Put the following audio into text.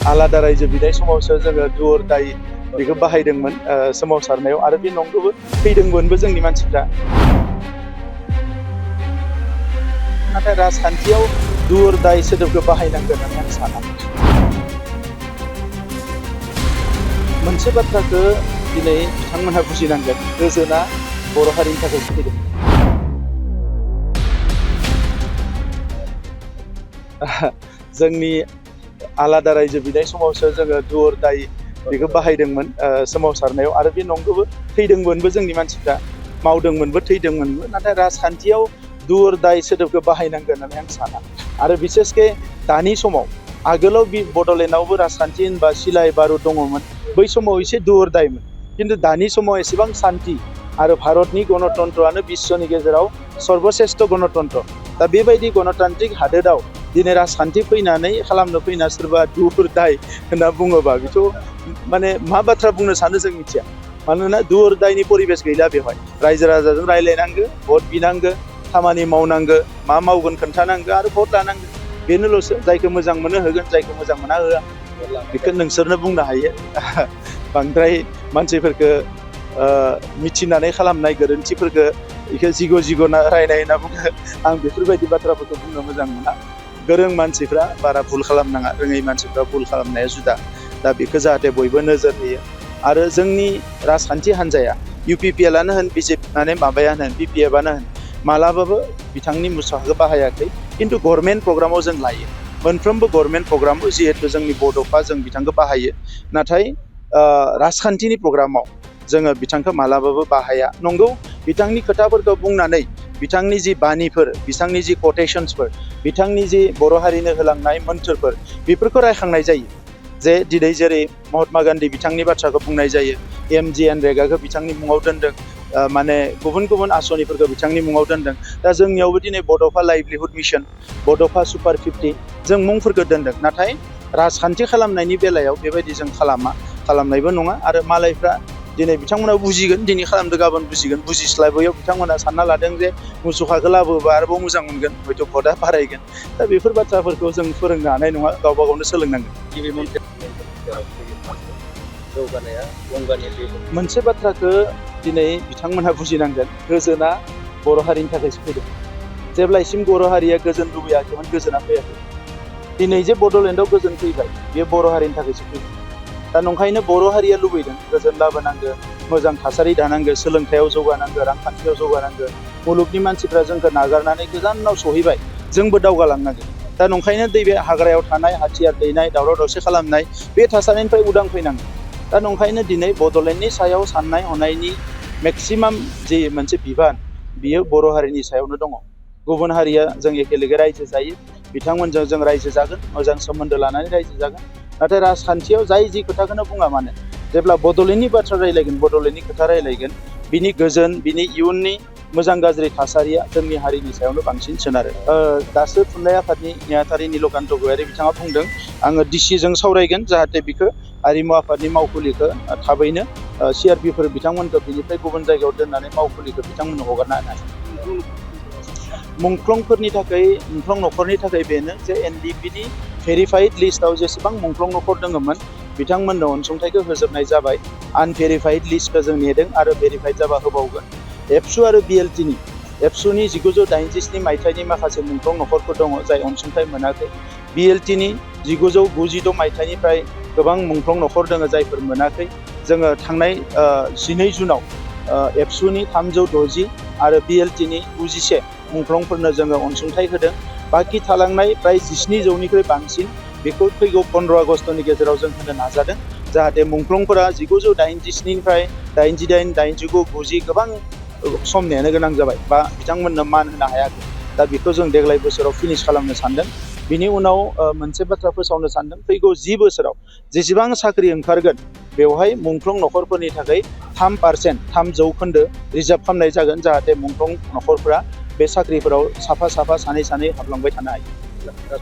आलादा रायजो बिनाय समावसो जोङो दुअर दाय बेखौ बाहायदोंमोन सोमावसारनायाव आरो बे नंगौबो थैदोंमोनबो जोंनि मानसिफ्रा। नाथाय राजखान्थियाव दुअर दाय सोदोबखौ बाहायनांगोन होननानै आं साना। मोनसे बाथ्राखौ दिनै बिथांमोनहा बुजिनांगोन, गोजोना बर' हारिनि थाखाय फैदों। जोंनि आलादा रायजो बिनाय समावसो जोङो दुअर दाय बेखौ बाहायदोंमोन सोमावसारनायाव आरो बे नंगौबो थैदोंमोनबो जोंनि मानसिफ्रा, मावदोंमोनबो थैदोंमोनबो। नाथाय राजखान्थियाव दुअर दाय सोदोबखौ बाहायनांगोन होननानै आं साना। आरो बिसेसके दानि समाव, आगोलाव बड'लेण्डआवबो राजखान्थि होनबा सिलाय बारुद दङमोन, बै समाव एसे दुअर दायमोन। खिन्थु दानि समाव एसेबां शान्ति आरो भारतनि गणतन्त्रआनो बिश्वनि गेजेराव सर्बश्रेष्ठ गणतन्त्र। दा बेबायदि गणतान्त्रिक हादोराव दिनै राजखान्थि फैनानै खालामनो फैना सोरबा दुअर दाय होनना बुङोबा बेथ' माने मा बाथ्रा बुंनो सानो जों मिथिया। मानोना दुअर दायनि परिबेस गैला बेवहाय। रायजो राजाजों रायज्लायनांगो, भट बिनांगो, खामानि मावनांगो, मा मावगोन खोन्थानांगो आरो भट लानांगो। बेनोल'सो। जायखौ मोजां मोनो होगोन, जायखौ मोजां मोना होआ, बेखौ नोंसोरनो बुंनो हायो। बांद्राय मानसिफोरखौ मिथिनानै खालामनाय गोरोन्थिफोरखौ बेखौ जिग' जिग' रायनाय होनना बुङो। आं बेफोरबायदि बाथ्राफोरखौ बुंनो मोजां मोना। गोरों मानसिफ्रा बारा भुल खालामनाङा, रोङै मानसिफ्रा भुल खालामनाया जुदा। दा बेखौ जाहाथे बयबो नोजोर होयो। आरो जोंनि राजखान्थि हान्जाया UPPLआनो होन, BJP माने माबायानो होन, BPFआनो होन, मालाबाबो बिथांनि मुसाहाखौ बाहायाखै। खिन्थु गभर्नमेन्ट प्रग्रामाव जों लायो, मोनफ्रोमबो गभर्नमेन्ट प्रग्रामाव, जिहेतु जोंनि बड'फा जों बिथांखौ बाहायो। नाथाय राजखान्थिनि प्रग्रामाव जोङो बिथांखौ मालाबाबो बाहाया। नंगौ, बिथांनि खोथाफोरखौ बुंनानै बिथांनि जि बानिफोर, बिथांनि जि कटेसन्सफोर, बिथांनि जि बर' हारिनो होलांनाय मोन्थोरफोर, बेफोरखौ रायखांनाय जायो। जे दिनै जेरै महात्मा गान्धी बिथांनि बाथ्राखौ बुंनाय जायो, MGNरेगाखौ बिथांनि मुङाव दोनदों, माने गुबुन गुबुन आसनिफोरखौ बिथांनि मुङाव दोनदों। दा जोंनियावबो दिनै बड'फा लाइभलिहुड मिशन, बड'फा सुपार 50 जों मुंफोरखौ दोनदों। नाथाय राजखान्थि खालामनायनि बेलायाव बेबायदि जों खालामनायबो नङा। आरो मालायफ्रा दिनै बिथांमोना बुजिगोन, दिनै खालामदों गाबोन बुजिगोन। बुजिस्लाबैयाव बिथांमोना सानना लादों जे मुसुखाखौ लाबोबा आरोबाव मोजां मोनगोन, हयथ' भटआ बारायगोन। दा बेफोर बाथ्राफोरखौ जों फोरोंनो हानाय नङा, गावबा गावनो सोलोंनांगोन। मोनसे बाथ्राखौ दिनै बिथांमोनहा बुजिनांगोन, गोजोना बर' हारिनि थाखायसो फैदों। जेब्लासिम बर' हारिया गोजोन लुबैयाखैमोन, गोजोना फैयाखै। दिनै जे बड'लेण्डआव गोजोन फैबाय, बेयो बर' हारिनि थाखायसो फैदों। दा नंखायनो बर' हारिया लुबैदों गोजोन लाबोनांगो, मोजां थासारि दानांगो, सोलोंथायाव जौगानांगो, रांखान्थियाव जौगानांगो। मुलुगनि मानसिफ्रा जोंखौ नागारनानै गोजानाव सहैबाय, जोंबो दावगालांनांगोन। दा नंखायनो बे हाग्रायाव थानाय हाथियार दैनाय, दावराव दावसि खालामनाय, बे थासारिनिफ्राय उदां फैनांगोन। दा नंखायनो दिनै बड'लेण्डनि सायाव साननाय हनायनि मेक्सिमाम जि मोनसे बिबान, बियो बर' हारिनि सायावनो दङ। गुबुन हारिया जों एखेलेगे रायजो जायो, बिथांमोनजों जों रायजो जागोन, मोजां सोमोन्दो लानानै रायजो जागोन। नाथाय राजखान्थियाव जाय जि खोथाखौनो बुङा मानो, जेब्ला बड'लेण्डनि बाथ्रा रायलायगोन, बड'लेण्डनि खोथा रायलायगोन, बिनि गोजोन, बिनि इयुननि मोजां गाज्रि थासारिया जोंनि हारिनि सायावनो बांसिन सोनारो। दासो थुनलाइ आफादनि नेहाथारि नीलकान्त गयारि बिथाङा बुंदों, आङो डिसिजों सावरायगोन जाहाथे बिखौ हारिमु आफादनि मावखुलिखौ थाबैनो CRPफोर बिथांमोनखौ बिनिफ्राय गुबुन जायगायाव दोननानै मावखुलिखौ बिथांमोननो हगारना होनाय। मुंख्लंफोरनि थाखाय, मुंख्लं न'खरनि थाखाय बेनो जे NDPनि भेरिफाइड लिस्टआव जेसेबां मुंख्लं न'खर दङमोन, बिथांमोननो अनसुंथाइखौ होजोबनाय जाबाय। आनभेरिफाइड लिस्टखौ जों नेदों आरो भेरिफाइड जाबा होबावगोन। एबसु आरो BLTनि, एबसुनि 1987 मायथाइनि माखासे मुंख्लं न'खरफोर दङ जाय अनसुंथाइ मोनाखै। BLTनि 1992 मायथाइनिफ्राय गोबां मुंख्लं न'खर दङ जायफोर मोनाखै। जोङो थांनाय 12 जुनाव एबसुनि 360 आरो BLTनि 91 मुंख्लंफोरनो जोङो अनसुंथाइ होदों। बाखि थालांनाय प्राय 17 जौनिख्रुइ बांसिन बेखौ फैगौ 15 आगस्तनि गेजेराव जों होनो नाजादों, जाहाथे मुंख्लंफोरा 1987निफ्राय 88, 89, 90 गोबां सम नेनो गोनां जाबाय बा बिथांमोननो मान होनो हायाखै। दा बेखौ जों देग्लाय बोसोराव फिनिश खालामनो सानदों। बिनि उनाव मोनसे बाथ्रा फोसावनो सानदों, फैगौ 10 बोसोराव जेसेबां साख्रि ओंखारगोन, बेवहाय मुंख्लं न'खरफोरनि थाखाय 3% 3% रिजार्भ खालामनाय जागोन, जाहाथे मुंख्लं न'खरफोरा बे साख्रिफोराव साफा सानै हाबलांबाय थानो हायो।